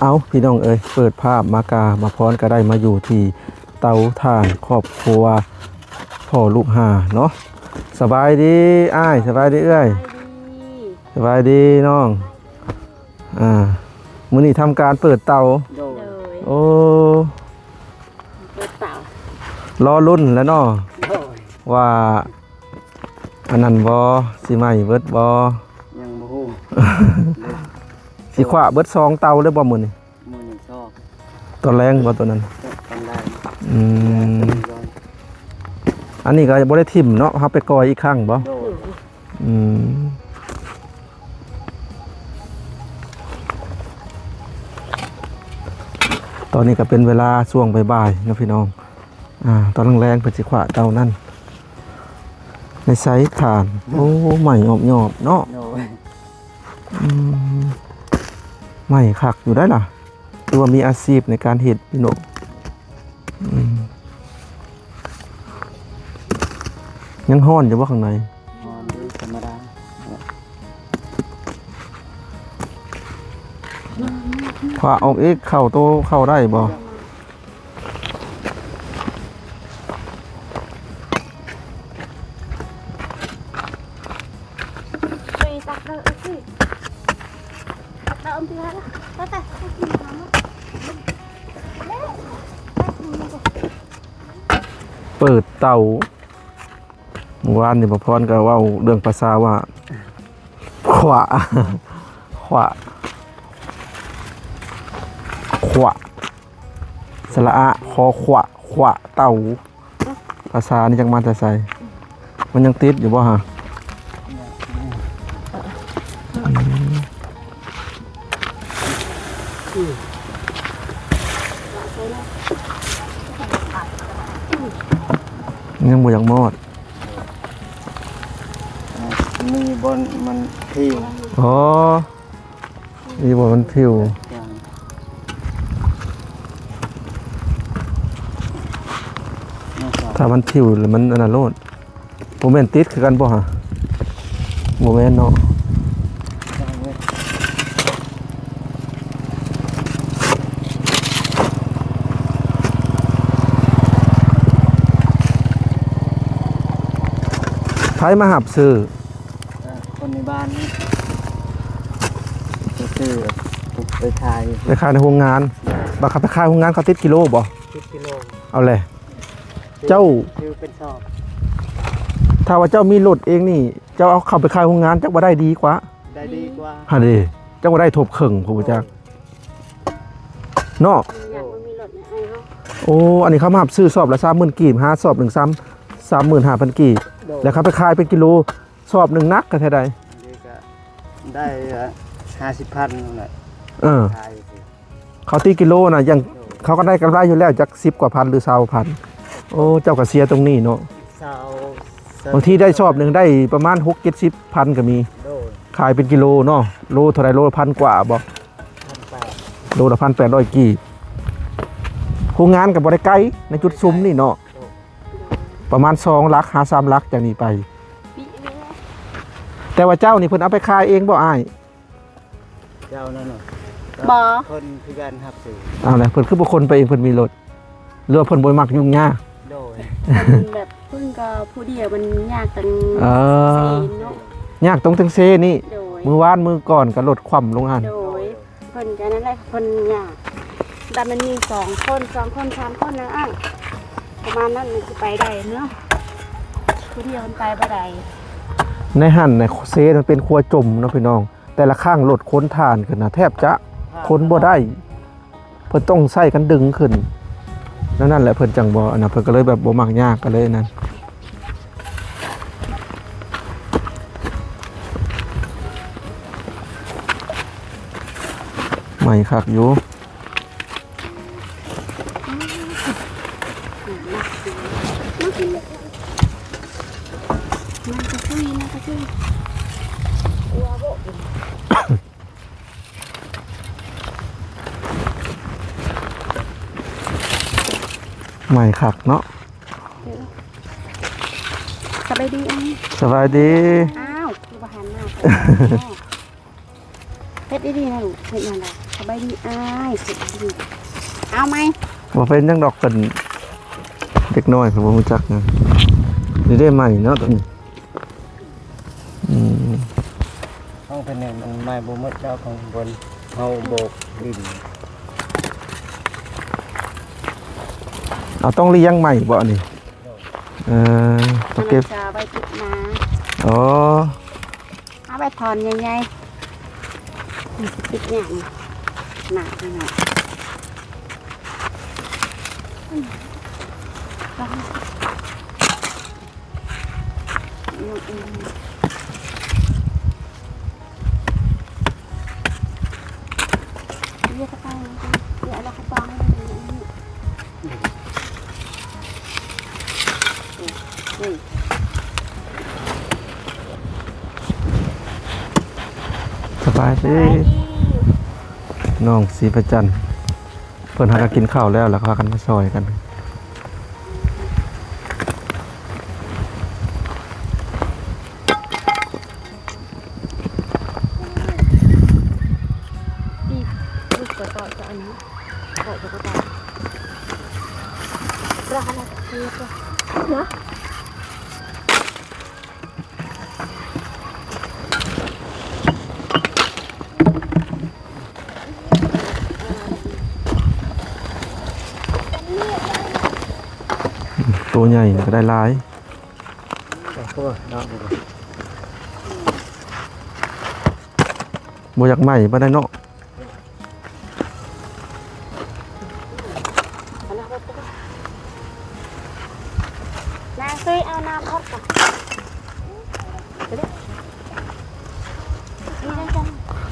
ເອົາ ພີ່ນ້ອງເອີຍ ເປີດພາບມາກະ ມາພອນກະໄດ້ມາຢູ່ທີ່ເຕົາຖ່ານຄອບຄົວພໍ່ລູກຫ້າເນາະ. ສະບາຍດີອ້າຍ ສະບາຍດີເອື້ອຍ ສະບາຍດີນ້ອງ. ອ່າ ມື້ນີ້ທຳການເປີດເຕົາ. ໂດຍ ໂອ້ ເປີດເຕົາ ລໍລຸ້ນແຫຼະເນາະ. ໂດຍ ວ່າອັນນັ້ນບໍ່ ຊິໄໝ້ເບິດບໍ່ ຍັງບໍ່ຮູ້. ຊິຂວ້າເບິດສອງເຕົາເລີຍບໍ່ມື້ນີ້? ມື້ນີ້ຊອກ ຕອນແລງບໍ່ໂຕນັ້ນ? ຕອນແລງ. ອືມ ອັນນີ້ກໍບໍ່ໄດ້ຖິ້ມເນາະ ເຮົາໄປກ່ອຍອີກຄັ້ງບໍ່? ໂດຍ ອືມ ຕອນນີ້ກໍເປັນເວລາຊ່ວງບ່າຍໆເນາະພີ່ນ້ອງ. ອ່າ ຕອນແລງໆເພິ່ນຊິຂວ້າເຕົານັ້ນ ໃນໄຊຖ່ານ. ໂອ້ ໄໝ້ອອບຍອບເນາະ. ໂດຍ ອືມ ໄໝ້ຄັກຢູ່ໄດ໋ລະ ຄືວ່າມີອາຊີບໃນການເຮັດຢູ່ເນາະ. ອືມ ຍັງຮ້ອນຢູ່ບໍ່ຂ້າງໃນ? ຮ້ອນຢູ່ ທຳມະດາ. ຂວ້າອອກອີກ ເຂົ້າໂຕເຂົ້າໄດ້ບໍ່? ເປີດເຕົາ. ມື້ວານນີ້ ປະພອນກໍເວົ້າເລື່ອງພາສາວ່າ ຂວະ ຂວະ ຂວະ ສະຫຼະອະ ຄໍຂວະ ຂວະເຕົາ. ພາສານີ້ຈັກມາແຕ່ໃສ? ມັນຍັງຕິດຢູ່ບໍ່ຫະ? ອືມ ຍັງບໍ່ຢາກມອດ. ມີບ່ອນມັນຜິວ. ອໍ ມີບ່ອນມັນຜິວ. ຖ້າມັນຜິວແລ້ວມັນອັນນັ້ນໂລດ. ບໍ່ແມ່ນຕິດຄືກັນບໍ່ຫະ? ບໍ່ແມ່ນເນາະ. ໃຜມາຮັບຊື້? ເອີ ຄົນໃນບ້ານນີ້ ໄປຊື້ ໄປຂາຍ ໄປຂາຍໃນໂຮງງານ. ບັດເຂົາໄປຂາຍໂຮງງານ ເຂົາຕິດກິໂລບໍ່? ຕິດກິໂລ. ເອົາແຫຼະ ເຈົ້າ ຖືເປັນຊອບ. ຖ້າວ່າເຈົ້າມີລົດເອງນີ້ ເຈົ້າເອົາເຂົ້າໄປຂາຍໂຮງງານ ຈັກວ່າໄດ້ດີກວ່າ? ໄດ້ດີກວ່າ. ຫັ້ນເດ ຈັກວ່າໄດ້ທົບເຄິ່ງພຸ້ນຈັກ. ເນາະ. ໂອ້ ອັນນີ້ເຂົາມາຮັບຊື້ຊອບລະສາມໝື່ນກີບ ຫາຊອບໜຶ່ງສາມ ສາມໝື່ນຫ້າພັນກີບ. ໂດຍ ແລ້ວເຂົາໄປຂາຍເປັນກິໂລ ຊອບໜຶ່ງໜັກກະເທົ່າໃດ? ນີ້ກະໄດ້ຫ້າສິບພັນນັ້ນແຫຼະ. ເອີ ຂາຍ ເຂົາຕີກິໂລນະ ຢ່າງ ໂດຍ ເຂົາກໍໄດ້ກຳໄລຢູ່ແລ້ວຈັກສິບກວ່າພັນ ຫຼື ຊາວພັນ. ໂອ້ ເຈົ້າກໍເສຍຕົງນີ້ເນາະ. ຊາວ ບາງທີໄດ້ຊອບໜຶ່ງໄດ້ປະມານຫົກເຈັດສິບພັນກໍມີ. ໂດຍ ຂາຍເປັນກິໂລເນາະ. ໂລເທົ່າໃດ? ໂລລະພັນກວ່າບໍ່? ພັນແປດ. ໂລລະພັນແປດຮ້ອຍກີບ. ໂຮງງານກໍບໍ່ໄດ້ໄກໃນຈຸດຊຸມນີ້ເນາະ. ໂດຍ ປະມານສອງຫຼັກຫາສາມຫຼັກຈາກນີ້ໄປ. ແຕ່ວ່າເຈົ້ານີ້ເພິ່ນເອົາໄປຂາຍເອງບໍ່ອ້າຍ? ເຈົ້ານັ້ນເນາະ. ບໍ່ ເພິ່ນຄືກັນຮັບຊື້. ເອົາແຫຼະ ເພິ່ນຄືບໍ່ຂົນໄປເອງ ເພິ່ນມີລົດ ຫຼືວ່າເພິ່ນບໍ່ມັກຫຍຸ້ງຍາກ? ໂດຍ ເພິ່ນແບບ ເພິ່ນກໍຜູ້ດຽວ ມັນຍາກຕັງ ເອີ ເຊເນາະ. ຍາກຕົງແຕ່ງເຊນີ້. ໂດຍ ມື້ວານມື້ກ່ອນກໍລົດຄວ່ຳລົງຫັ້ນ. ໂດຍ ເພິ່ນກໍນັ້ນແຫຼະ ເພິ່ນຍາກ ແຕ່ມັນມີສອງຄົນ ສອງຄົນ ສາມຄົນນະອ້າຍ ປະມານນັ້ນມັນຊິໄປໄດ້ເນາະ. ຜູ້ດຽວມັນໄປບໍ່ໄດ້. ໃນຫັ້ນນະ ເຊມັນເປັນຂົວຈົມເນາະພີ່ນ້ອງ. ແຕ່ລະຄັ້ງລົດຂົນຖ່ານຂຶ້ນນະ ແທບຈະຂົນບໍ່ໄດ້ ເພິ່ນຕ້ອງໃຊ້ຄັນດຶງຂຶ້ນ. ແນວນັ້ນແຫຼະ ເພິ່ນຈັ່ງບໍ່ ອັນນັ້ນ ເພິ່ນກໍເລີຍແບບບໍ່ມັກຍາກ ກໍເລີຍອັນນັ້ນ. ໃໝ່ຄັກຢູ່. ໃໝ່ຄັກເນາະ. ສະບາຍດີ ສະບາຍດີ. ອ້າວ ຄືບໍ່ຫັນໜ້າ. ເຮັດດີໆນະລູກ ເຮັດຫຍັງລະ? ສະບາຍດີອ້າຍ ເອົາໃໝ່ ບໍ່ເປັນຫຍັງດອກ ເພິ່ນເດັກນ້ອຍເພິ່ນບໍ່ຮູ້ຈັກຫຍັງ. ນີ້ເດ້ໃໝ່ເນາະໂຕນີ້. ອືມ ຂອງເພິ່ນນີ້ມັນໄມ້ບໍ່ໝົດແລ້ວ ຂອງເພິ່ນເຮົາໂບກດິນ. ເອົາ ຕ້ອງລ້ຽງໃໝ່ບໍ່ອັນນີ້? ໂດຍ. ເອີ ເອົາເກັບ ມັນຈະໄວ້ຕິດນາ. ອໍ ເອົາໄວ້ທ່ອນໃຫຍ່ໆ ຕິດຫຍ້ານີ້ ໜ້າຂະໜາດ. ສະບາຍດີ ສະບາຍດີ ນ້ອງສີພະຈັນ. ເພິ່ນຫາກະກິນເຂົ້າແລ້ວ ແລ້ວກໍພາກັນມາຊ່ອຍກັນ. ໂຕໃຫຍ່ນີ້ກໍໄດ້ຫຼາຍ. ບໍ່ຢາກໃໝ່ປານໃດເນາະ. ນາງ ເອົານ້ຳອອກກ່ອນ.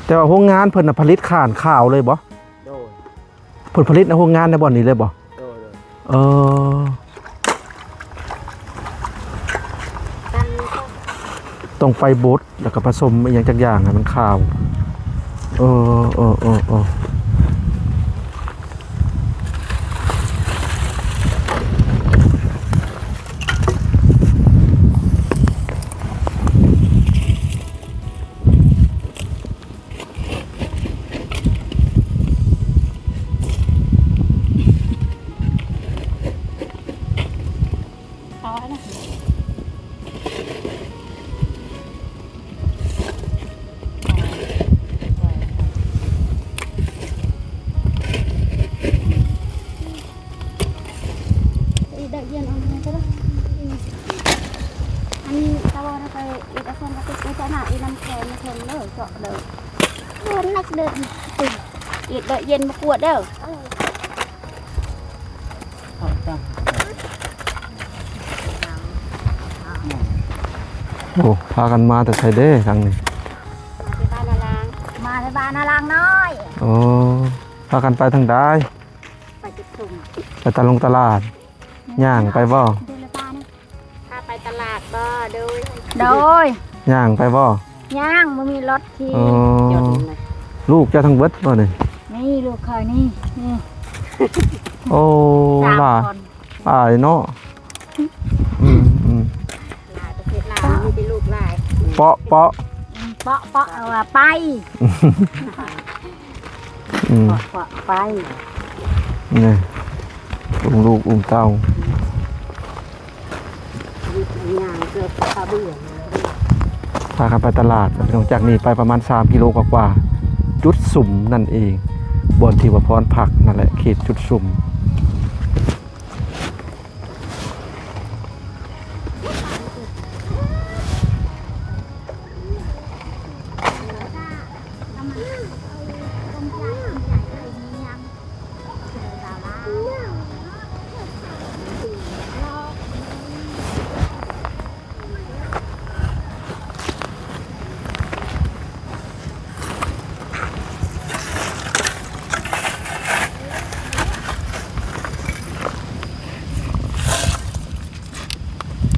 ແຕ່ວ່າໂຮງງານເພິ່ນນະຜະລິດຖ່ານຂາວເລີຍບໍ່? ໂດຍ. ເພິ່ນຜະລິດໃນໂຮງງານໃນບ່ອນນີ້ເລີຍບໍ່? ໂດຍ ໂດຍ. ເອີ ຕ້ອງໄປບົດ ແລ້ວກໍປະສົມອີ່ຫຍັງຈັກຢ່າງໃຫ້ມັນຂາວ. ເອີ ເອີ ເອີ ເອີ. ອີກດອກຢຽນເອົາມາກໍໄດ້. ອັນນີ້ຕາວອນເອົາໄປອີກອັນ ເອົາໄປອີກອັນນະ ອີກນ້ຳແຂງມາເທິງເດີ ເຈາະເດີ ເດີນນັກເດີນ ອີກດອກຢຽນມາກວດເດີ. ໂອ້ ພາກັນມາແຕ່ໃສເດ້ທາງນີ້? ມາແຕ່ບ້ານນາລາງ ມາແຕ່ບ້ານນາລາງນ້ອຍ. ໂອ້ ພາກັນໄປທາງໃດ? ໄປຈຸດຊຸມ ໄປຕະລົງຕະຫຼາດ. ຍ່າງໄປບໍ່? ເດີນລະປານີ້ ພາໄປຕະຫຼາດບໍ່? ໂດຍ ໂດຍ. ຍ່າງໄປບໍ່? ຍ່າງ ບໍ່ມີລົດຂີ່. ອໍ ລູກເຈົ້າທັງເບິດບໍ່ນີ້? ນີ້ລູກຂ້ອຍນີ້ ນີ້. ໂອ້ ຫຼາຍ ຫຼາຍເນາະ. ອືມ ອືມ ຫຼາຍປະເທດລາວມີແຕ່ລູກຫຼາຍ. ເປາະ ເປາະ ອືມ ເປາະ ເປາະ ເອົາວ່າໄປ. ອືມ ເປາະ ເປາະ ໄປ ນີ້ ອຸ້ມລູກອຸ້ມເຕົ້າ. ພາກັນໄປຕະຫຼາດ ພີ່ນ້ອງ ຈາກນີ້ໄປປະມານສາມກິໂລກວ່າໆ ຈຸດສຸມນັ້ນເອງ ບ່ອນທີ່ວ່າພອນພັກນັ້ນແຫຼະ ເຂດຈຸດສຸມ.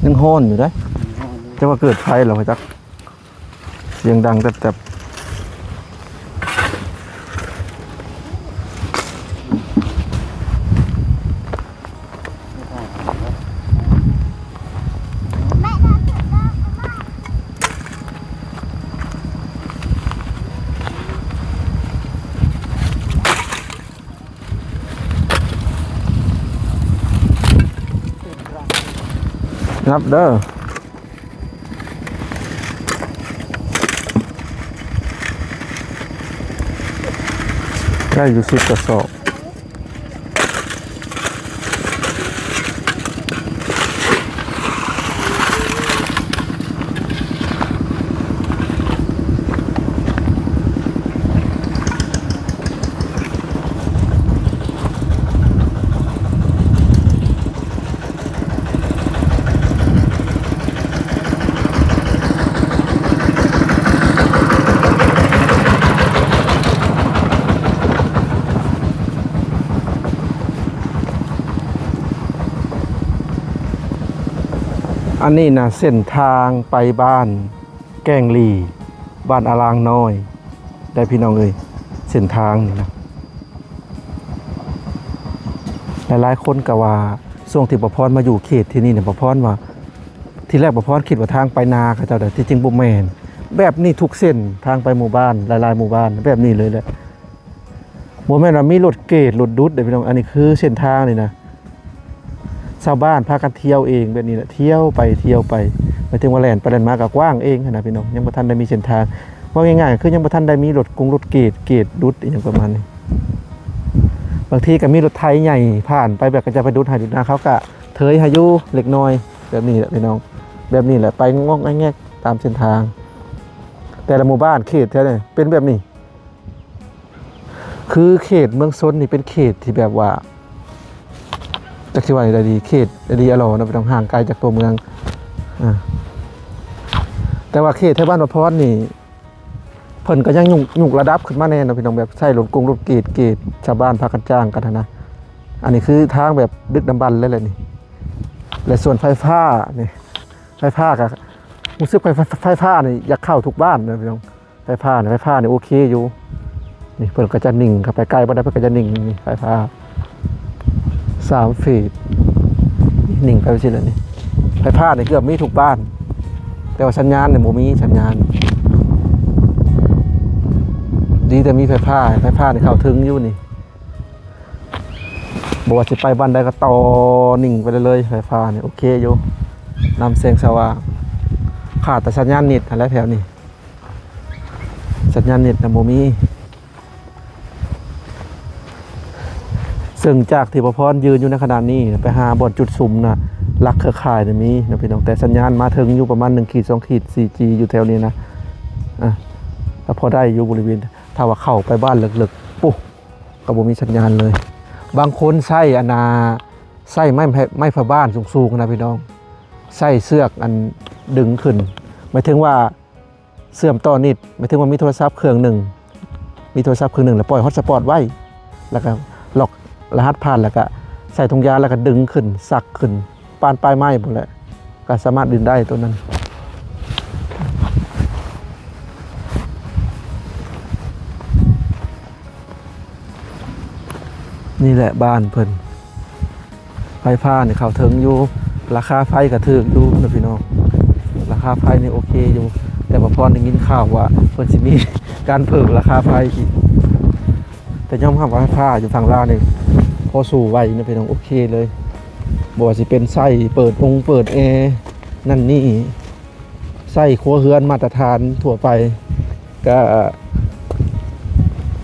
ຍັງຮ້ອນຢູ່ເດ້ ຈະວ່າເກີດໄຟແລ້ວບໍ່ຈັກ. ສຽງດັງແຕັບໆ. ແມ່ນ ນັບເດີ້ ໄດ້ຢູ່ສິບກະສອບ. ອັນນີ້ນະ ເສັ້ນທາງໄປບ້ານແກ້ງຫຼີ່ ບ້ານອາລາງນ້ອຍ ໄດ້ພີ່ນ້ອງເອີຍ ເສັ້ນທາງນີ້ນະ. ຫຼາຍໆຄົນກໍວ່າ ຊ່ວງທີ່ປະພອນມາຢູ່ເຂດທີ່ນີ້ນີ້ ປະພອນວ່າ ທີແລກປະພອນຄິດວ່າທາງໄປນາເຂົາເຈົ້າໃດ໋ ທີ່ຈິງບໍ່ແມ່ນ ແບບນີ້ທຸກເສັ້ນທາງໄປໝູ່ບ້ານ ຫຼາຍໆໝູ່ບ້ານແບບນີ້ເລີຍແຫຼະ. ບໍ່ແມ່ນວ່າມີລົດເກດລົດດຸດເດ້ພີ່ນ້ອງ ອັນນີ້ຄືເສັ້ນທາງນີ້ນະ ຊາວບ້ານພາກັນທ່ຽວເອງແບບນີ້ແຫຼະ ທ່ຽວໄປທ່ຽວໄປ ໝາຍເຖິງວ່າແລ່ນໄປແລ່ນມາກໍກວ້າງເອງຫັ້ນນະພີ່ນ້ອງ ຍັງບໍ່ທັນໄດ້ມີເສັ້ນທາງ. ເວົ້າງ່າຍໆ ຄືຍັງບໍ່ທັນໄດ້ມີລົດກົງລົດເກດ ເກດດຸດອີ່ຫຍັງປະມານນີ້. ບາງທີກໍມີລົດໄຖໃຫຍ່ຜ່ານໄປ ແບບເຂົາເຈົ້າໄປດຸດໄຮ່ດຸດນາ ເຂົາກໍເທີຍໃຫ້ຢູ່ເລັກນ້ອຍ ແບບນີ້ແຫຼະພີ່ນ້ອງ ແບບນີ້ແຫຼະ ໄປງອກແງກຕາມເສັ້ນທາງ. ແຕ່ລະໝູ່ບ້ານເຂດແຖວນີ້ເປັນແບບນີ້. ຄືເຂດເມືອງຊົນນີ້ເປັນເຂດທີ່ແບບວ່າ ຈັກຊິວ່າແນວໃດດີ ເຂດອະລີອະລໍເນາະ ໄປຕ້ອງຫ່າງໄກຈາກຕົວເມືອງ ອາ ແຕ່ວ່າເຂດແຖວບ້ານປະພອນນີ້ ເພິ່ນກໍຍັງຍົກ ຍົກລະດັບຂຶ້ນມາແດ່ເນາະພີ່ນ້ອງ ແບບໃຊ້ລົດກົງລົດເກດ ເກດ ຊາວບ້ານພາກັນຈ້າງກັນຫັ້ນນະ. ອັນນີ້ຄືທາງແບບດຶກດຳບັນເລີຍແຫຼະນີ້ ແລະ ສ່ວນໄຟຟ້ານີ້ ໄຟຟ້າກໍຮູ້ສຶກໄຟ ໄຟ ໄຟຟ້ານີ້ຢາກເຂົ້າທຸກບ້ານເນາະພີ່ນ້ອງ. ໄຟຟ້ານີ້ ໄຟຟ້ານີ້ໂອເຄຢູ່ ນີ້ເພິ່ນກໍຈະໜິ່ງເຂົ້າໄປໃກ້ບໍ່ໄດ້ ເພິ່ນກໍຈະໜິ່ງນີ້ ໄຟຟ້າສາມເຟດ ໜິ່ງໄປຈັ່ງຊີ້ແຫຼະນີ້. ໄຟຟ້ານີ້ເກືອບມີທຸກບ້ານ ແຕ່ວ່າສັນຍານນີ້ບໍ່ມີສັນຍານ ດີແຕ່ມີໄຟຟ້າ ໄຟຟ້ານີ້ເຂົ້າເຖິງຢູ່ນີ້ ບໍ່ວ່າຊິໄປບ້ານໃດກໍຕໍ່ໜິ່ງໄປເລີຍ ໄຟຟ້ານີ້ໂອເຄຢູ່. ນຳແສງສະຫວ່າງ ຂາດແຕ່ສັນຍານເນັດຫັ້ນແຫຼະແຖວນີ້ ສັນຍານເນັດນະບໍ່ມີ. ເຊິ່ງຈາກທີ່ປະພອນຢືນຢູ່ໃນຂະນະນີ້ ໄປຫາບ່ອນຈຸດສຸມນະ ຫຼັກເຄືອຂ່າຍນະມີນະພີ່ນ້ອງ ແຕ່ສັນຍານມາເຖິງຢູ່ປະມານໜຶ່ງຂີດສອງຂີດ ສີ່ຈີ ຢູ່ແຖວນີ້ນະ ອາ ກໍພໍໄດ້ຢູ່ບໍລິເວນ ຖ້າວ່າເຂົ້າໄປບ້ານເລິກໆ ໂອ້ ກໍບໍ່ມີສັນຍານເລີຍ. ບາງຄົນໃຊ້ອັນນ່າ ໃຊ້ໄມ້ ໄມ້ ໄມ້ຜ້າບ້ານສູງໆນະພີ່ນ້ອງ ໃຊ້ເຊືອກອັນດຶງຂຶ້ນ ໝາຍເຖິງວ່າ ເຊື່ອມຕໍ່ນິດ ໝາຍເຖິງວ່າມີໂທລະສັບເຄື່ອງໜຶ່ງ ມີໂທລະສັບເຄື່ອງໜຶ່ງ ແລ້ວປ່ອຍຮອດສະປອດໄວ້ ແລ້ວກໍລັອກລະຫັດຜ່ານ ແລ້ວກໍໃສ່ຖົງຢາງ ແລ້ວກໍດຶງຂຶ້ນ ຊັກຂຶ້ນ ປານປາຍໄມ້ພຸ້ນແຫຼະ ກໍສາມາດດຶງໄດ້ໂຕນັ້ນ. ນີ້ແຫຼະບ້ານເພິ່ນ ໄຟຟ້ານີ້ເຂົ້າເຖິງຢູ່ ລາຄາໄຟກໍຖືກຢູ່ນະພີ່ນ້ອງ ລາຄາໄຟນີ້ໂອເຄຢູ່ ແຕ່ວ່າພອນໄດ້ຍິນຂ່າວວ່າເພິ່ນຊິມີການເພີ່ມລາຄາໄຟອີກ ແຕ່ຍອມຮັບວ່າໄຟຟ້າຢູ່ຝັ່ງລາວນີ້ພໍສູ້ໄຫວນະພີ່ນ້ອງ ໂອເຄເລີຍ ບໍ່ວ່າຊິເປັນໃຊ້ເປີດອົງເປີດແອນັ້ນນີ້ ໃຊ້ຄົວເຮືອນມາດຕະຖານທົ່ວໄປ ກະ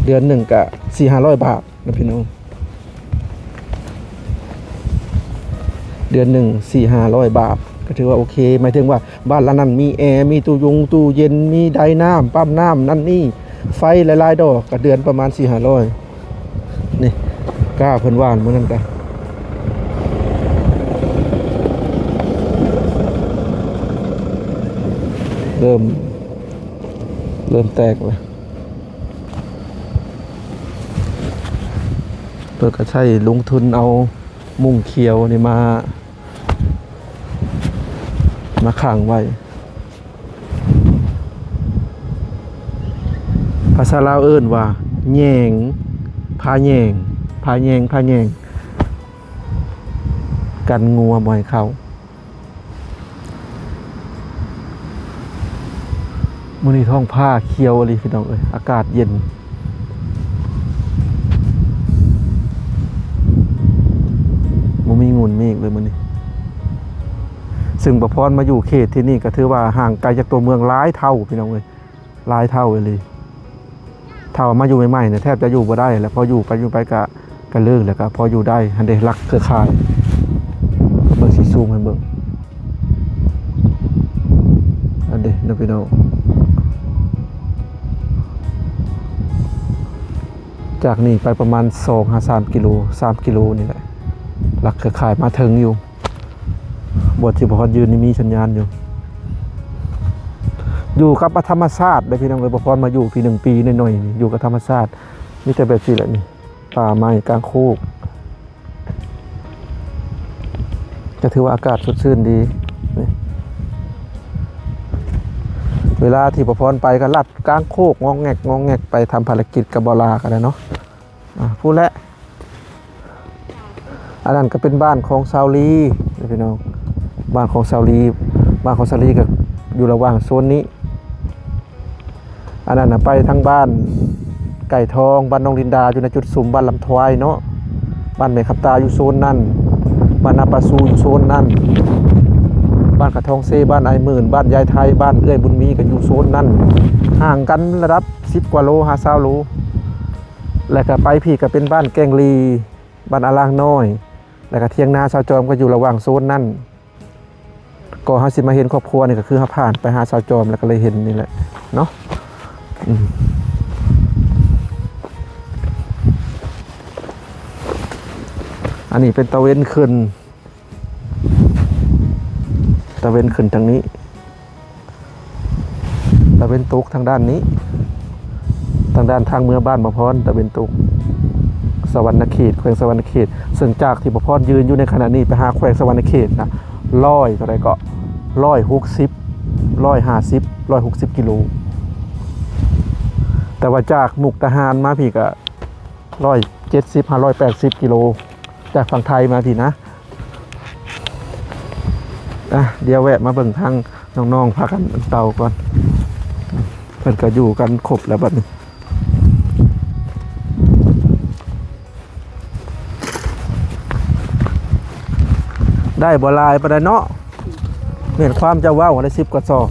ເດືອນໜຶ່ງກະສີ່ຫ້າຮ້ອຍບາດນະພີ່ນ້ອງ ເດືອນໜຶ່ງສີ່ຫ້າຮ້ອຍບາດ ກະຖືວ່າໂອເຄ ໝາຍເຖິງວ່າບ້ານຫຼັງນັ້ນມີແອ ມີຕູ້ຢົງຕູ້ເຢັນ ມີໄດນ້ຳ ປ້ຳນ້ຳ ນັ້ນນີ້ ໄຟຫຼາຍໆດອກ ກະເດືອນປະມານສີ່ຫ້າຮ້ອຍ ນີ້ ກ້າເພິ່ນຫວ່ານມື້ນັ້ນກະ ເລີ່ມ ເລີ່ມແຕກແລ້ວ ເພິ່ນກະໃຊ້ລົງທຶນເອົາມຸ້ງຂຽວນີ້ມາ ມາຂັງໄວ້. ພາສາລາວເອີ້ນວ່າແຍງ ຜາແຍງ ຜາແຍງ ຜາແຍງ ກັນງົວບໍ່ໃຫ້ເຂົ້າ. ມື້ນີ້ທ້ອງຟ້າຂຽວອີ່ຫຼີພີ່ນ້ອງເອີຍ ອາກາດເຢັນ ບໍ່ມີງຸ່ນເມກເລີຍມື້ນີ້. ເຊ ຊຶ່ງບ່າວພອນມາຢູ່ເຂດທີ່ນີ້ກໍຖືວ່າຫ່າງໄກຈາກຕົວເມືອງຫຼາຍເທົ່າ ພີ່ນ້ອງເອີຍ ຫຼາຍເທົ່າອີ່ຫຼີ. ຖ້າວ່າມາຢູ່ໃໝ່ໆນີ້ແທບຈະຢູ່ບໍ່ໄດ້ແຫຼະ ພໍຢູ່ໄປຢູ່ໄປກະ ກະເລີກແລ້ວກະພໍຢູ່ໄດ້ຫັ້ນເດ້ ຫຼັກເຄືອຂ່າຍ. ເບິ່ງ ຊິຊູມໃຫ້ເບິ່ງ ອັນເດ້ເນາະພີ່ນ້ອງ. ຈາກນີ້ໄປປະມານສອງຫາສາມກິໂລ ສາມກິໂລນີ້ແຫຼະ ຫຼັກເຄືອຂ່າຍມາເຖິງຢູ່. ບ່ອນທີ່ບ່າວພອນຢືນນີ້ມີສັນຍານຢູ່. ຢູ່ກັບທຳມະຊາດເດ້ພີ່ນ້ອງເອີຍ ບ່າວພອນມາຢູ່ປີໜຶ່ງປີໜ້ອຍໆນີ້ ຢູ່ກັບທຳມະຊາດ ມີແຕ່ແບບຊີ້ແຫຼະນີ້ ປ່າໄມ້ກາງໂຄກ ກໍຖືວ່າອາກາດສົດຊື່ນດີ. ນີ້ ເວລາທີ່ບ່າວພອນໄປກໍລັດກາງໂຄກງອກແງກງອກແງກ ໄປທຳພາລະກິດກັບບ່າວຫຼ້າກໍໄດ້ເນາະ. ອ່າ ພຸ້ນແຫຼະ ອັນນັ້ນກໍເປັນບ້ານຂອງຊາວລີເດ້ພີ່ນ້ອງ ບ້ານຂອງຊາວລີ ບ້ານຂອງຊາວລີກໍຢູ່ລະຫວ່າງໂຊນນີ້. ອັນນັ້ນນະໄປທາງບ້ານໄກ່ທອງ ບ້ານນ້ອງລິນດາ ຢູ່ໃນຈຸດຊຸມ ບ້ານລຳທວາຍເນາະ ບ້ານແມ່ຄຳຕາຢູ່ໂຊນນັ້ນ ບ້ານນາປາຊູຢູ່ໂຊນນັ້ນ ບ້ານກະທອງເຊ ບ້ານອ້າຍໝື່ນ ບ້ານຍາຍໄທ ບ້ານເອື້ອຍບຸນມີກໍຢູ່ໂຊນນັ້ນ ຫ່າງກັນລະດັບສິບກວ່າໂລຫາຊາວໂລ. ແລ້ວກໍໄປພີ້ກໍເປັນບ້ານແກ້ງລີ ບ້ານອາລ່າງນ້ອຍ ແລ້ວກໍຖຽງນາຊາວຈອມກໍຢູ່ລະຫວ່າງໂຊນນັ້ນ. ກໍເຮົາຊິມາເຫັນຄອບຄົວນີ້ກໍຄືເຮົາຜ່ານໄປຫາຊາວຈອມແລ້ວກໍເລີຍເຫັນນີ້ແຫຼະເນາະ. ອືມ ອັນນີ້ເປັນຕາເວັນຂຶ້ນ ຕາເວັນຂຶ້ນທາງນີ້ ຕາເວັນຕົກທາງດ້ານນີ້ ທາງດ້ານທາງເມືອບ້ານບ່າວພອນ ຕາເວັນຕົກ ສະຫວັນນະເຂດ ແຂວງສະຫວັນນະເຂດ. ເຊິ່ງຈາກທີ່ບ່າວພອນຢືນຢູ່ໃນຂະນະນີ້ໄປຫາແຂວງສະຫວັນນະເຂດນະ ຮ້ອຍເທົ່າໃດເກາະ ຮ້ອຍຫົກສິບ ຮ້ອຍຫ້າສິບ ຮ້ອຍຫົກສິບກິໂລ. ແຕ່ວ່າຈາກມຸກດາຫານມາພີ້ກະ ຮ້ອຍເຈັດສິບຫາຮ້ອຍແປດສິບກິໂລ ຈາກຝັ່ງໄທມາພີ້ນະ. ອ່ະ ດຽວແວະມາເບິ່ງທາງນ້ອງໆ ພາກັນອັນເຕົາກ່ອນ ເພິ່ນກໍຢູ່ກັນຄົບແລ້ວບັດນີ້. ໄດ້ບໍ່ຫຼາຍປານໃດເນາະ ແມ່ນຄວາມເຈົ້າເວົ້າ ໄດ້ສິບກວ່າສອບ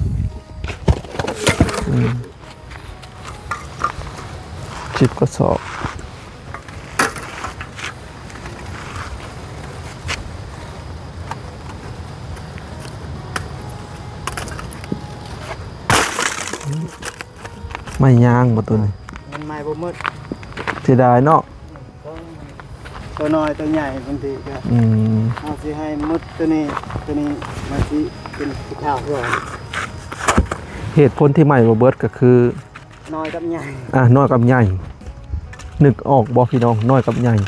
ອືມ. ສິບກວ່າສອບ ໄມ້ຍາງບໍ່ຕົວນີ້ ມັນໄມ້ບໍ່ໝົດ ເສຍດາຍເນາະ. ຕົວນ້ອຍຕົວໃຫຍ່ບາງທີກໍ ອືມ ເຮົາຊິໃຫ້ໝົດຕົວນີ້ ຕົວນີ້ມັນຊິເປັນຂາວກວ່າ. ເຫດຜົນທີ່ໄມ້ບໍ່ເບິດກໍຄືນ້ອຍກັບໃຫຍ່ ອ່າ ນ້ອຍກັບໃຫຍ່ ນຶກອອກບໍ່ພີ່ນ້ອງ? ນ້ອຍກັບໃຫຍ່ ນີ້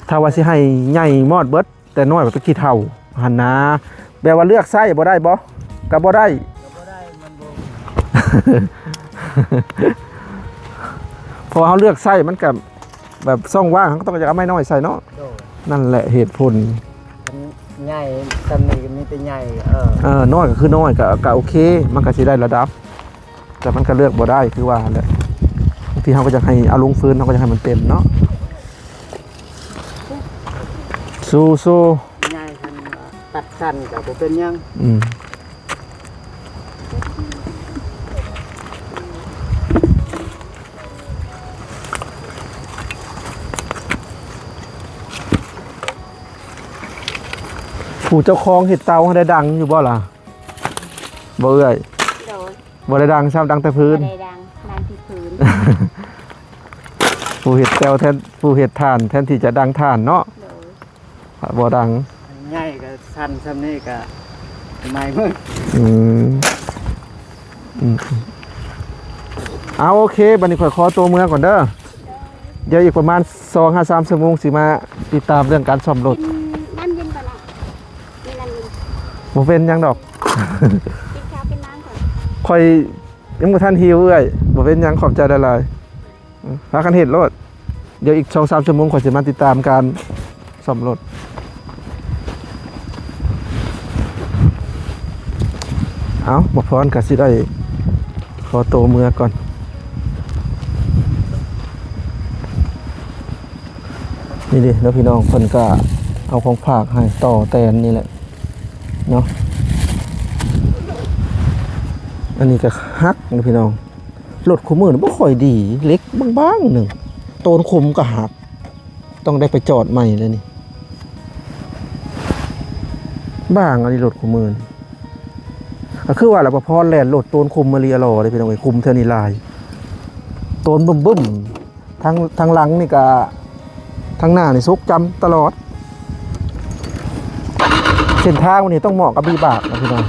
ຖ້າວ່າຊິໃຫ້ໃຫຍ່ມອດເບິດ ແຕ່ນ້ອຍມັນເປັນຂີ້ເຖົ້າຫັ້ນນາ ແບບວ່າເລືອກໃຊ້ບໍ່ໄດ້ບໍ່? ກໍບໍ່ໄດ້ ກໍບໍ່ໄດ້ ມັນບໍ່ ເພາະວ່າເຮົາເລືອກໃຊ້ມັນກໍ ແບບຊ່ອງວ່າງ ເຮົາກໍຕ້ອງຢາກເອົາໄມ້ນ້ອຍໃສ່ເນາະ. ໂດຍ ນັ້ນແຫຼະເຫດຜົນ. ຄັນໃຫຍ່ສ່ຳນີ້ກໍມີແຕ່ໃຫຍ່ ເອີ ເອີ ນ້ອຍກໍຄືນ້ອຍ ກໍ ກໍໂອເຄ ມັນກໍຊິໄດ້ລະດັບ ແຕ່ມັນກໍເລືອກບໍ່ໄດ້ ຄືວ່າຫັ້ນແຫຼະ. ບາງທີເຮົາກໍຢາກໃຫ້ເອົາລົງຟືນ ເຮົາກໍຢາກໃຫ້ມັນເຕັມເນາະ. ສູ້ໆ ໃຫຍ່ຫັ້ນຕັດສັ້ນກໍບໍ່ເປັນຫຍັງ. ອືມ ຜູ້ເຈົ້າຂອງເຮັດເຕົາຫັ້ນໄດ້ດັງຢູ່ບໍ່ລະ? ບໍ່ເອື້ອຍ? ໂດຍ ບໍ່ໄດ້ດັງຊ້ຳ ດັງແຕ່ຟືນ. ບໍ່ໄດ້ດັງ ດັງທີ່ຟືນ. ຜູ້ເຮັດເຕົາແທນ ຜູ້ເຮັດຖ່ານແທນທີ່ຈະດັງຖ່ານເນາະ. ໂດຍ ບໍ່ດັງ. ໃຫຍ່ກໍສັ່ນສ່ຳນີ້ກໍໄໝ້ໝົດ. ອືມ ອືມ ເອົາ ໂອເຄ ບັດນີ້ຂ້ອຍຂໍຕົວເມືອກ່ອນເດີ. ດຽວອີກປະມານສອງຫາສາມຊົ່ວໂມງ ຊິມາຕິດຕາມເລື່ອງການສ້ອມລົດ. ກິນນ້ຳເຢັນກ່ອນເນາະ ມີນ້ຳເຢັນ. ບໍ່ເປັນຫຍັງດອກ. ກິນເຂົ້າກິນນ້ຳກ່ອນ. ຂ້ອຍຍັງບໍ່ທັນຫິວເອື້ອຍ. ບໍ່ເປັນຫຍັງ ຂອບໃຈຫຼາຍໆ. ພາກັນເຮັດໂລດ. ດຽວອີກສອງສາມຊົ່ວໂມງ ຂ້ອຍຊິມາຕິດຕາມການ ສ້ອມລົດ. ເອົ້າ ໝໍພອນກໍຊິໄດ້ຂໍໂຕເມືອກ່ອນ. ນີ້ເດ້ເນາະພີ່ນ້ອງ ເພິ່ນກໍເອົາຂອງຝາກໃຫ້ ຕໍ່ແຕນນີ້ແຫຼະເນາະ. ອັນນີ້ກໍຫັກນະພີ່ນ້ອງ. ລົດຄູ່ມື້ນີ້ບໍ່ຄ່ອຍດີ ເຫຼັກບາງໆໜຶ່ງ ໂຕນຄຸມກໍຫັກ ຕ້ອງໄດ້ໄປຈອດໃໝ່ແລ້ວນີ້. ບາງອັນນີ້ລົດຄູ່ມື້ນີ້ ກໍຄືວ່າລະ ປະພອນແລ່ນລົດໂຕນຄຸມມາລີອະລໍເດ້ພີ່ນ້ອງເອີຍ. ຄຸມແຖວນີ້ຫຼາຍ ໂຕນບຶ້ມໆ. ທາງ ທາງຫຼັງນີ້ກະ ທາງໜ້ານີ້ສົກຈຳຕະຫຼອດ. ເສັ້ນທາງມັນນີ້ຕ້ອງເໝາະກັບວິບາກນະພີ່ນ້ອງ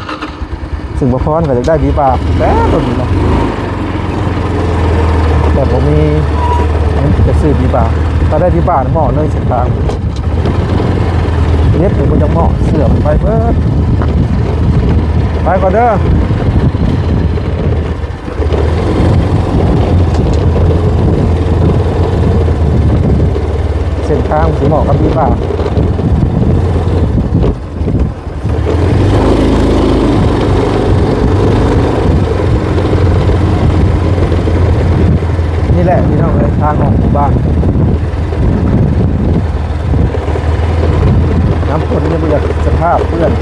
ຊຶ່ງປະພອນກໍຢາກໄດ້ວິບາກແຕ່ດົນແລ້ວ ແຕ່ບໍ່ມີເງິນຈະຊື້ວິບາກ. ຖ້າໄດ້ວິບາກເໝາະເລີຍເສັ້ນທາງ ເລັບນີ້ບໍ່ຈັກເໝາະ ເສື່ອມໄປເບິດ. ໄປກ່ອນເດີ. ເສັ້ນທາງຊິເໝາະກັບວິບາກ. ນີ້ແຫຼະພີ່ນ້ອງເອີຍ ທາງອອກໝູ່ບ້ານ. ນ້ຳຝົນຍັງບໍ່ຢາກ ສະພາບເປື້ອນ.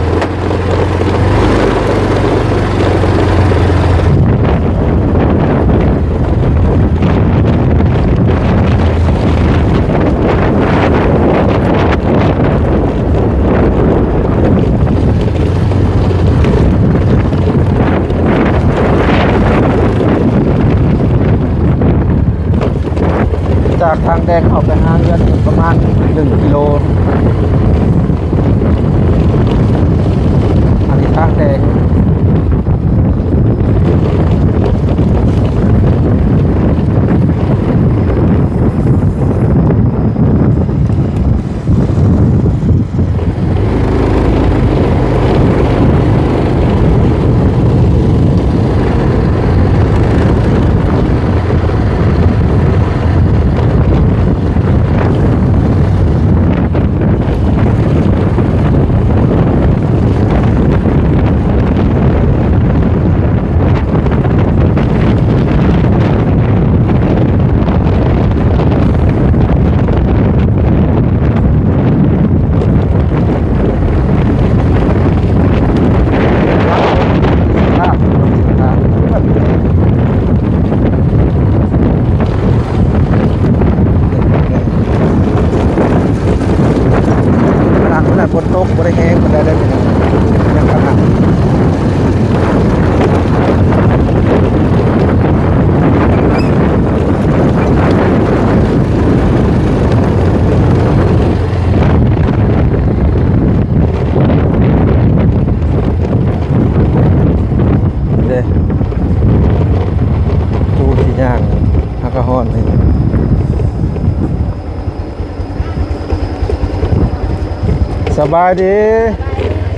ຈາກທາງແດງເຂົ້າໄປຫາເຮືອນປະມານໜຶ່ງກິໂລ. ອັນນີ້ທາງແດງ. ຂະໜາດເວລາຝົນຕົກບໍ່ໄດ້ແຮງປານໃດເດ້ພີ່ນ້ອງ ຍັງຂະໜາດ ເດ້ ຜູ້ທີ່ຍ່າງຫາກະຮ້ອນນີ້. ສະບາຍດີ.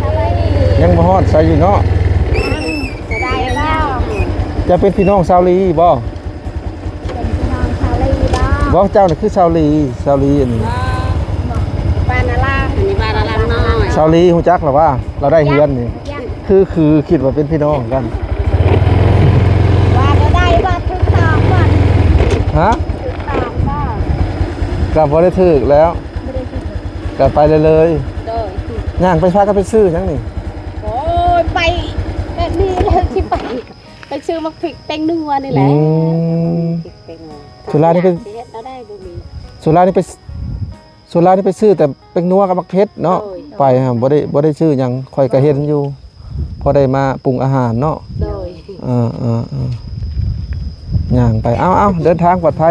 ສະບາຍດີ. ຍັງບໍ່ຮອດໃສຢູ່ເນາະ. ຍັງ. ສະບາຍດີ. ເຈົ້າເປັນພີ່ນ້ອງຊາວລີບໍ່? ເປັນພີ່ນ້ອງຊາວລີບໍ່? ບໍ່ ເຈົ້ານີ້ຄືຊາວລີ ຊາວລີອັນນີ້ ບ້ານນາລາ ອັນນີ້ບ້ານນາລານ້ອຍ. ຊາວລີຮູ້ຈັກລະວ່າ ລາວໄດ້ເຮືອນນີ້ ຄື ຄືຄິດວ່າເປັນພີ່ນ້ອງກັນ. ວ່າຈະໄດ້ບໍ່ ຖືກຕ້ອງບໍ່? ຮະ? ຖືກຕ້ອງບໍ່? ກໍບໍ່ໄດ້ຖືກແລ້ວ ບໍ່ໄດ້ຖືກ ກໍໄປເລີຍ. ໂດຍ. ຍ່າງໄປ ພາກັນໄປຊື້ຫຍັງນີ້? ໂອ້ຍ ໄປແບບນີ້ແລ້ວ ຊິໄປ ໄປຊື້ໝາກພິກແປ້ງນົວນີ້ແຫຼະ. ອືມ ໝາກພິກແປ້ງນົວ. ສ່ວນຫຼາຍນີ້ໄປ ຊິເຮັດແນວໃດບໍ່ມີ. ສ່ວນຫຼາຍນີ້ໄປ ສ່ວນຫຼາຍນີ້ໄປຊື້ແຕ່ແປ້ງນົວກັບໝາກເຜັດເນາະ. ໂດຍ. ໄປຫາ ບໍ່ໄດ້ ບໍ່ໄດ້ຊື້ຫຍັງ ຂ້ອຍກໍເຫັນຢູ່ ພໍໄດ້ມາປຸງອາຫານເນາະ. ໂດຍ. ເອີໆໆ ຍ່າງໄປ ເອົາໆ ເດີນທາງປອດໄພ.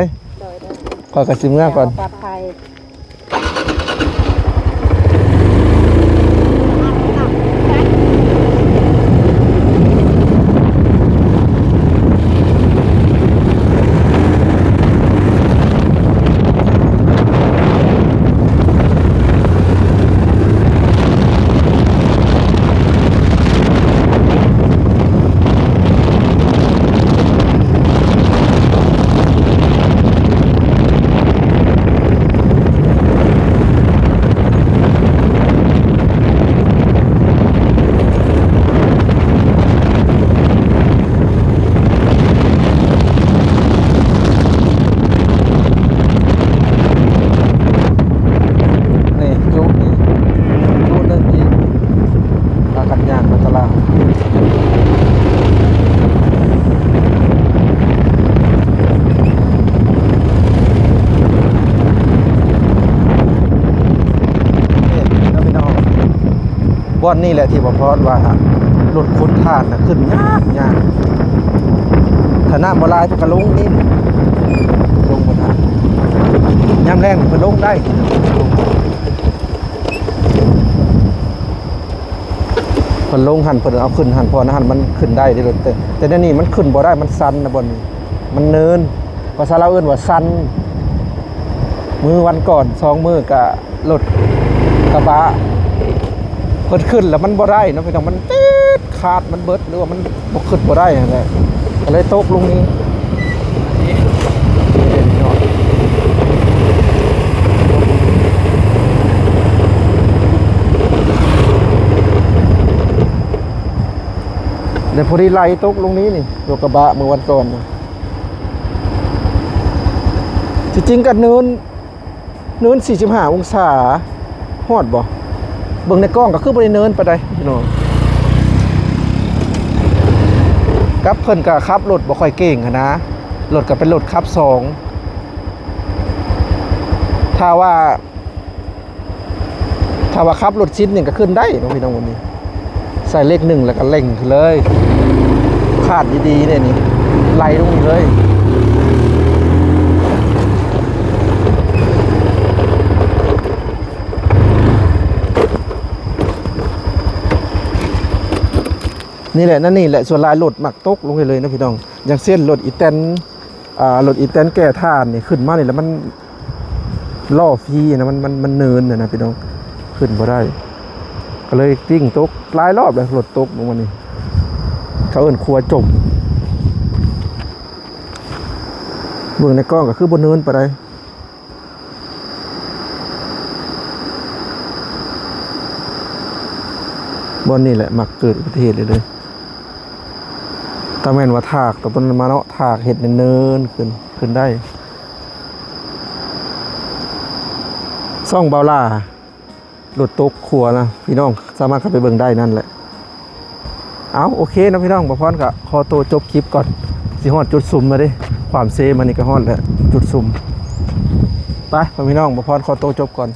ໂດຍໆ. ຂ້ອຍກໍຊິເມືອກ່ອນ ປອດໄພ. ເ ບ່ອນນີ້ແຫຼະທີ່ບໍ່ພອດວ່າ ລົດຂຸດຖ່ານນະຂຶ້ນຍາກ ຍາກ. ຖ້ານ້ຳບໍ່ຫຼາຍເພິ່ນກໍລົງນີ້ ລົງບໍ່ໄດ້. ຍາມແລ້ງເພິ່ນລົງໄດ້ ເພິ່ນລົງຫັ້ນ ເພິ່ນເອົາຂຶ້ນຫັ້ນ ເພາະຫັ້ນມັນຂຶ້ນໄດ້ເດ້. ແຕ່ ແຕ່ດຽວນີ້ມັນຂຶ້ນບໍ່ໄດ້ ມັນຊັນນະ ບ່ອນນີ້ ມັນເນີນ ພາສາລາວເອີ້ນວ່າຊັນ. ມື້ວັນກ່ອນ ສອງມື້ກະລົດກະບະເພິ່ນຂຶ້ນແລ້ວມັນບໍ່ໄດ້ເນາະພີ່ນ້ອງ ມັນຕິດຂາດ ມັນເບິດ ຫຼືວ່າມັນບໍ່ ຂຶ້ນບໍ່ໄດ້ຫັ້ນແຫຼະ ກໍເລີຍຕົກລົງນີ້. ແລ້ວພໍດີໄຫຼຕົກລົງນີ້ນີ້ ລົດກະບະມື້ວັນກ່ອນ. ທີ່ຈິງກໍເນີນ ເນີນສີ່ສິບຫ້າອົງສາ ຮອດບໍ່? ເບິ່ງໃນກ້ອງກໍຄືບໍ່ໄດ້ເນີນປານໃດພີ່ນ້ອງ. ກັບເພິ່ນກໍຂັບລົດບໍ່ຄ່ອຍເກັ່ງຫັ້ນນະ ລົດກໍເປັນລົດຂັບສອງ. ຖ້າວ່າ ຖ້າວ່າຂັບລົດຊິນນີ້ກໍຂຶ້ນໄດ້ເນາະພີ່ນ້ອງ. ບັດນີ້ໃສ່ເລກໜຶ່ງແລ້ວກໍເລັ່ງຂຶ້ນເລີຍ ຄາດດີໆເດ້ນີ້ ໄຫຼລົງນີ້ເລີຍ. ນີ້ແຫຼະ ນັ້ນນີ້ແຫຼະ ສ່ວນຫຼາຍລົດມັກຕົກລົງໄປເລີຍເນາະພີ່ນ້ອງ. ຢ່າງເຊັ່ນລົດອີແຕນ ອ່າ ລົດອີແຕນແກ່ຖ່ານນີ້ ຂຶ້ນມານີ້ແລ້ວມັນລໍ້ຟຣີນະ ມັນ ມັນ ມັນເນີນນະພີ່ນ້ອງ ຂຶ້ນບໍ່ໄດ້ ກໍເລີຍຕິ່ງຕົກຫຼາຍຮອບແລ້ວ. ລົດຕົກລົງມານີ້ ເຂົາເອີ້ນຂົວຈົມ. ເບິ່ງໃນກ້ອງກໍຄືບໍ່ເນີນປານໃດ. ບ່ອນນີ້ແຫຼະມັກເກີດອຸບັດຕິເຫດເລີຍ. ຖ້າແມ່ນວ່າຖາກຕອນນັ້ນມາເນາະ ຖາກເຮັດໃຫ້ເນີນຂຶ້ນ ຂຶ້ນໄດ້. ຊ່ອງບ່າວຫຼ້າ ລົດຕົກຂົວນະ ພີ່ນ້ອງສາມາດເຂົ້າໄປເບິ່ງໄດ້ນັ້ນແຫຼະ. ເອົາ ໂອເຄເນາະພີ່ນ້ອງ ບ່າວພອນກໍຂໍໂຕຈົບຄລິບກ່ອນ ຊິຮອດຈຸດສຸມແລ້ວເດ້. ຄວາມເຊມານີ້ກໍຮອດແລ້ວຈຸດສຸມ. ໄປ ພໍ່ແມ່ພີ່ນ້ອງ ບ່າວພອນຂໍໂຕຈົບກ່ອນ.